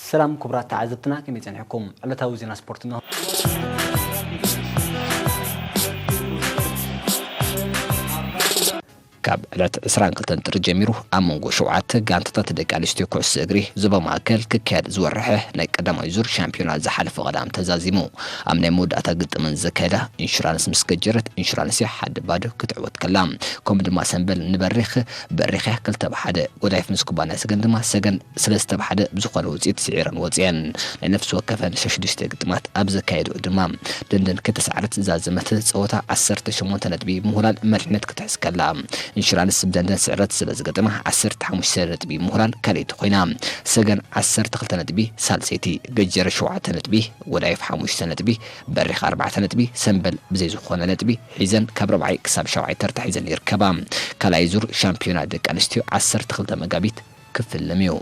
ሰላም ክቡራት ተዓዘብትና፣ ከመይ ጸኒሕኩም? ዕለታዊ ዜና ስፖርት እንሆ። ካብ ዕለት ዕስራን ክልተን ጥሪ ጀሚሩ ኣብ መንጎ ሸውዓተ ጋንታታት ደቂ ኣንስትዮ ኩዕሶ እግሪ ዞባ ማእከል ክካየድ ዝወርሐ ናይ ቀዳማይ ዙር ሻምፒዮና ዝሓለፈ ቀዳም ተዛዚሙ። ኣብ ናይ መወዳእታ ግጥመን ዘካየዳ ኢንሹራንስ ምስ ገጀረት፣ ኢንሹራንስ እያ ሓደ ባዶ ክትዕወት ከላ፣ ከምኡ ድማ ሰምበል ንበሪኽ፣ በሪኽ እያ ክልተ ብሓደ፣ ጎዳይፍ ምስ ኩባንያ ሰገን ድማ ሰገን ሰለስተ ብሓደ ብዝኾነ ውፅኢት ስዒረን ወፅየን። ናይ ነፍሲ ወከፈን ሸሽዱሽተ ግጥማት ኣብ ዘካየድኡ ድማ ደንደን ከተስዓረት ዝዛዘመት ፀወታ ዓሰርተ ሸሞንተ ነጥቢ ብምውላድ መሪሕነት ክትሕዝ ከላ፣ ኢንሹራንስ ብደንደን ስዕረት ስለ ዝገጠማ ዓሰርተ ሓሙሽተ ነጥቢ ብምውላድ ካልኣይቲ ኮይና። ሰገን ዓሰርተ ክልተ ነጥቢ ሳልሰይቲ፣ ገጀረ ሸውዓተ ነጥቢ፣ ጎዳይፍ ሓሙሽተ ነጥቢ፣ በሪኽ ኣርባዕተ ነጥቢ፣ ሰምበል ብዘይ ዝኾነ ነጥቢ ሒዘን ካብ ራብዓይ ክሳብ ሻብዓይ ተርታ ሒዘን ይርከባ። ካልኣይ ዙር ሻምፒዮና ደቂ ኣንስትዮ ዓሰርተ ክልተ መጋቢት ክፍልም እዩ።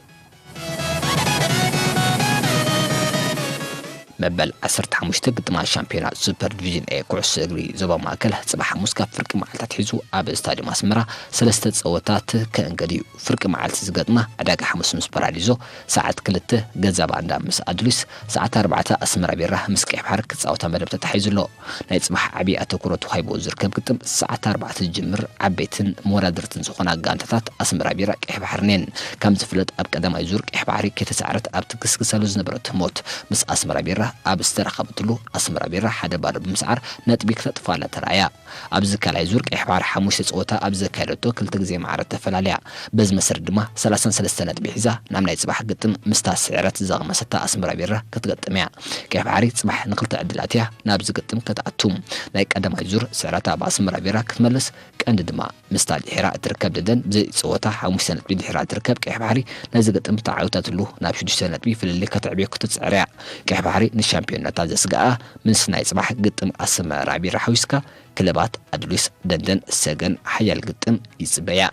መበል ዓሰርተ ሓሙሽተ ግጥማት ሻምፒዮና ሱፐር ዲቪዥን ኤ ኩዕሶ እግሪ ዞባ ማእከል ጽባሕ ሓሙስ ካብ ፍርቂ መዓልታት ሒዙ ኣብ ስታዲየም ኣስመራ ሰለስተ ጸወታት ከእንገድ እዩ። ፍርቂ መዓልቲ ዝገጥማ ዕዳጋ ሓሙስ ምስ ፓራዲዞ፣ ሰዓት ክልተ ገዛ ባንዳ ምስ ኣድሊስ፣ ሰዓት ኣርባዕተ ኣስመራ ቢራ ምስ ቀይሕ ባሕሪ ክጻወታ መደብ ተታሒዙ ኣሎ። ናይ ጽባሕ ዓቢ ኣተኩሮ ተዋሂብዎ ዝርከብ ግጥም ሰዓት ኣርባዕተ ዝጅምር ዓበይትን መወዳድርትን ዝኾና ጋንታታት ኣስመራ ቢራ ቀይሕ ባሕርን እየን። ከም ዝፍለጥ ኣብ ቀዳማይ ዙር ቀይሕ ባሕሪ ከይተሳዕረት ኣብ ትግስግሰሉ ዝነበረት ህሞት ምስ ኣስመራ ቢራ ኣብ ዝተራኸበትሉ ኣስመራ ቢራ ሓደ ባዶ ብምስዓር ነጥቢ ክተጥፍኣላ ተራእያ። ኣብዚ ካልኣይ ዙር ቀይሕ ባሕሪ ሓሙሽተ ጸወታ ኣብ ዘካየደቶ ክልተ ግዜ ማዕረ ተፈላልያ። በዚ መሰረት ድማ ሰላሳን ሰለስተ ነጥቢ ሒዛ ናብ ናይ ጽባሕ ግጥም ምስታ ስዕረት ዘቐመሰታ ኣስመራ ቢራ ክትገጥም እያ። ቀይሕ ባሕሪ ጽባሕ ንክልተ ዕድላት እያ ናብዚ ግጥም ከተኣቱ። ናይ ቀዳማይ ዙር ስዕረታ ኣብ ኣስመራ ቢራ ክትመልስ፣ ቀንዲ ድማ ምስታ ድሒራ እትርከብ ደንደን ብዘይ ጸወታ ሓሙሽተ ነጥቢ ድሒራ እትርከብ ቀይሕ ባሕሪ ነዚ ግጥም ተዓዊታትሉ ናብ ሽዱሽተ ነጥቢ ፍልልይ ከተዕብዮ ክትጽዕር እያ። ቀይሕ ባሕሪ ንሻምፒዮንነታ ዘስግኣ ምስ ናይ ጽባሕ ግጥም ኣስመራ ቢራ ሓዊስካ ክለባት ኣድሊስ፣ ደንደን፣ ሰገን ሓያል ግጥም ይጽበያ።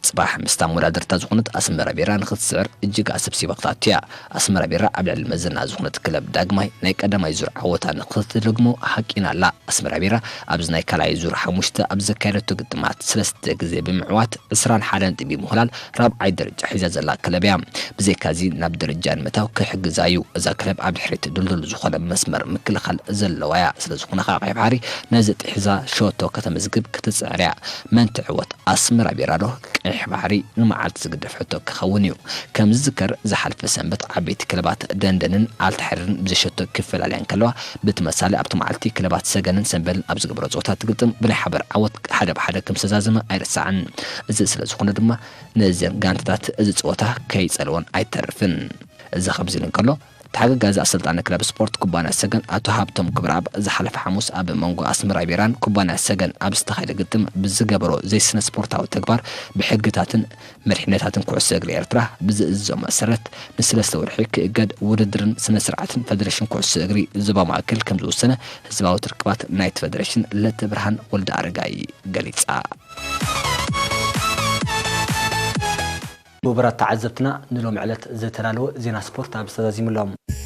ጽባሕ ምስታ መወዳድርታ ዝኾነት ኣስመራ ቢራ ንኽትስዕር እጅግ ኣሰብሲባ ክትኣቱ እያ። ኣስመራ ቢራ ኣብ ልዕሊ መዘና ዝኾነት ክለብ ዳግማይ ናይ ቀዳማይ ዙር ዓወታ ንኽትደግሞ ሃቂና ኣላ። ኣስመራ ቢራ ኣብዚ ናይ ካልኣይ ዙር ሓሙሽተ ኣብ ዘካየደቶ ግጥማት ሰለስተ ግዜ ብምዕዋት ዕስራን ሓደን ነጥቢ ብምኹላል ራብዓይ ደረጃ ሒዛ ዘላ ክለብ እያ። ብዘይካዚ ናብ ደረጃ ንምእታው ክሕግዛ እዩ። እዛ ክለብ ኣብ ድሕሪት ድልዱል ዝኾነ መስመር ምክልኻል ዘለዋ እያ። ስለ ዝኾነ ከዓ ቀይሕ ባሕሪ ነዚ ጥሒዛ ሸቶ ከተመዝግብ ክትጽዕር እያ። መን ትዕወት ኣስመራ ቢራ ዶ ቀይሕ ባሕሪ ንመዓልቲ ዝግደፍ ሕቶ ክኸውን እዩ። ከም ዝዝከር ዝሓለፈ ሰንበት ዓበይቲ ክለባት ደንደንን ኣልታሕሪርን ብዘሸቶ ክፈላለያ እንከለዋ፣ ብተመሳሊ ኣብቲ መዓልቲ ክለባት ሰገንን ሰንበልን ኣብ ዝገበሮ ጸወታ ትግጥም ብናይ ሓበር ዓወት ሓደ ብሓደ ከም ዝተዛዘመ ኣይርሳዕን። እዚ ስለ ዝኾነ ድማ ነዘን ጋንታታት እዚ ጸወታ ከይጸልወን ኣይተርፍን። እዚ ከምዚ ኢሉ እንከሎ፣ ተሓጋጋዚ ኣሰልጣኒ ክለብ ስፖርት ኩባንያ ሰገን ኣቶ ሃብቶም ክብረኣብ ዝሓለፈ ሓሙስ ኣብ መንጎ ኣስመራ ቢራን ኩባንያ ሰገን ኣብ ዝተኻየደ ግጥም ብዝገበሮ ዘይስነ ስፖርታዊ ተግባር ብሕግታትን መሪሕነታትን ኩዕሶ እግሪ ኤርትራ ብዝእዝዞ መሰረት ንሰለስተ ወርሒ ክእገድ ውድድርን ስነ ስርዓትን ፈደሬሽን ኩዕሶ እግሪ ዞባ ማእከል ከም ዝወሰነ ህዝባዊ ርክባት ናይቲ ፈደሬሽን ለተብርሃን ወልደ ኣረጋይ ገሊጻ። ክቡራት ተዓዘብትና፣ ንሎም ዕለት ዝተዳለወ ዜና ስፖርት ኣብዚ ተዛዚሙ ኣሎ።